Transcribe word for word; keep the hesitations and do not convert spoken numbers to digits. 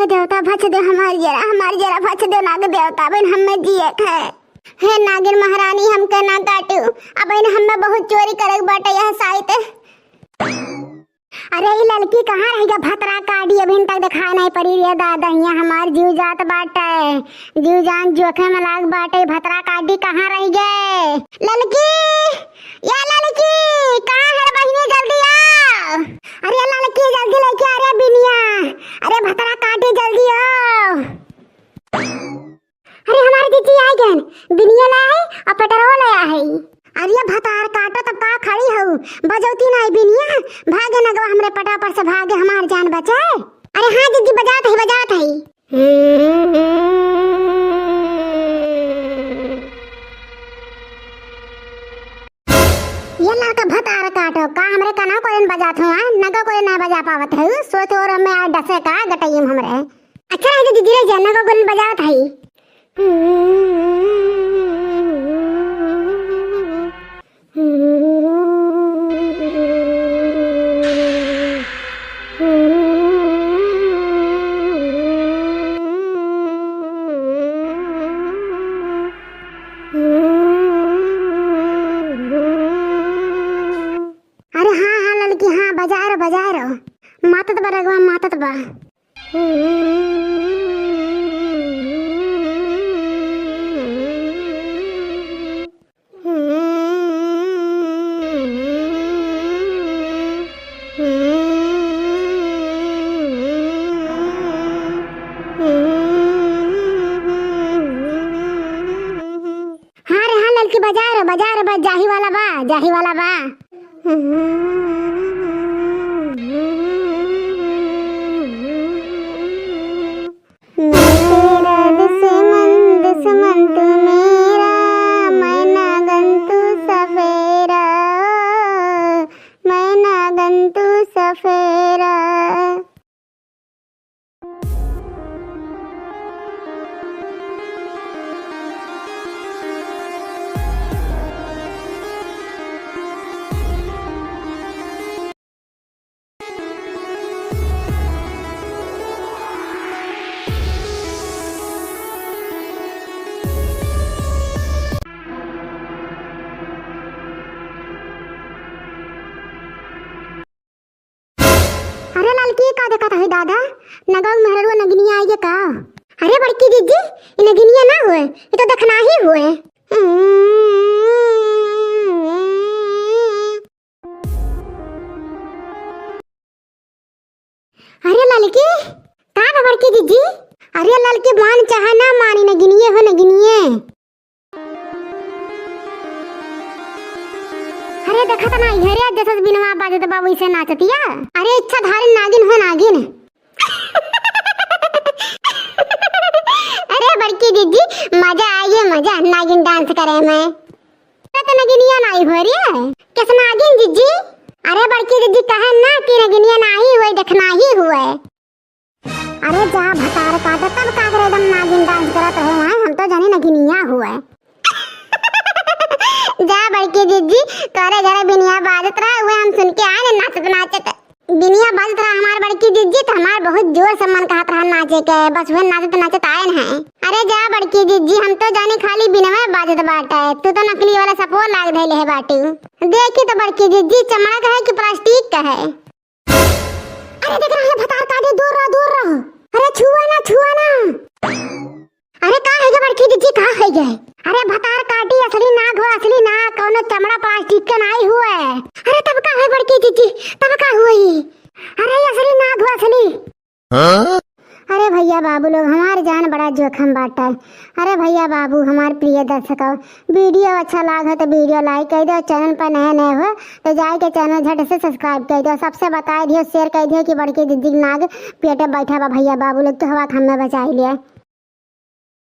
देवता भच दे हमार जरा, हमार जरा भच दे नाग देवता, बहिन हमें जिए के है। हे नागिन महारानी, हमके ना काटू, अब बहिन हमें बहुत चोरी करे के बाटे यह साइत। अरे ई ललकी कहाँ रह गया भतरा काटी, अभिन तक देखाए नहीं पड़ी रे दादा, हियाँ हमार जीव जात बाटे, जीव जान जोखे में लाग बाटे, भतरा काटी कहाँ रह गए? ललकी, या ललकी, कहाँ है रे बहिनी, जल्दी आ। अरे ललकी जल्दी लेके आ रे बिनिया, अरे भतरा काटी जल्दी आ। अरे हमारे जीजी आ गए, बिनिया ला है और पेट्रोल ला है। अरे भतार काटो तब का खड़ी हो, बजौती नहीं बिनिया, भागे नगवा हमरे पटा पर से भागे हमार जान बचे। अरे हाँ जीजी बजात है, बजात है। ये लड़का भतार काटो का हमरे कना कोई बजात हुआ, नगो कोई ना बजा पावत है, सोच और में आ डसे का गटैया में हमरे। अच्छा रह गया दीदी, रह जा, ना को गुल बजावत हई। अरे हाँ, हाँ, ललकी, हाँ, बजा रो, बजा रो। मातत बा रगवा, मातत बा। हाँ रे, हाँ ललकी, बजा रे, बजा रे, बस जाही वाला बा, जाही वाला बा। मैं तेरा दुश्मन, दुश्मन तू मेरा, मैं नागन तू सफेरा, मैं नागन तू सफेरा। अरे ललकी, का देखत है दादा? नगौ मेहररुआ नगिनिया आई है का? अरे बड़की जीजी, ई नगिनिया ना हुए, ई तो देखनाही हुए। अरे ललकी, का बा बड़की जीजी? अरे ललकी, मान चाहे ना मानी, नगिनिये हो, नगिनिये। अरे देखत ना, इहरे जैसे बिनवा बाजत बा, वैसे नाचतिया। अरे इच्छाधारी नागिन हो, नागिन। अरे बड़की जीजी, मजा आइए, मजा, नागिन डांस करे में। अरे तो नगिनिया नाई हो रे। किस नागिन जीजी? अरे बड़की जीजी कहे ना कि नगिनिया नाई हुए, देखनाही हुए। अरे जा भतार काटे, तब का करे एकदम नागिन डांस करत रहे हैं, हम तो जानी नगिनिया हुए। जा बड़की जीजी, तोरे घरे बिनिया बाजत रहा, हुए हम सुन के आए ना नाचत नाचत। बिनिया बाजत रहा हमार बड़की जीजी, तो हमार बहुत जोर से मन कहत रहा नाचे के, बस हुए नाचत नाचत आए हैं। अरे जा बड़की जीजी, हम तो जानी खाली बिनवे बाजत बाटे, तू तो नकली वाला सपो लाग धैले है बाटी। देखी तो बड़की जीजी, चमड़ा का है कि प्लास्टिक का है? अरे देख रहा है भतार काटे, दूर रह, दूर रह। अरे छुआ ना, छुआ ना। अरे का है गे बड़की जीजी, का है गे? अरे भतार काटी असली नाग हो, असली नाग, कौनो चमड़ा प्लास्टिक के नाई हुए। अरे तब का है बड़की जीजी, तब का हुई? अरे असली नाग हो, असली। हाँ? अरे भैया बाबू लोग, हमार जान बड़ा जोखम बाटे। अरे भैया बाबू, हमार प्रिय दर्शकों, वीडियो अच्छा लाग हो तो वीडियो like कर दो, चैनल पर नए नए हो तो जाए के चैनल झट से subscribe कर दो, सबसे बताए दियो, share कर दियो कि बड़की जीजी नाग पेटे बैठा बा। भैया बाबू लोग तो हवा हमें बचाई लिया।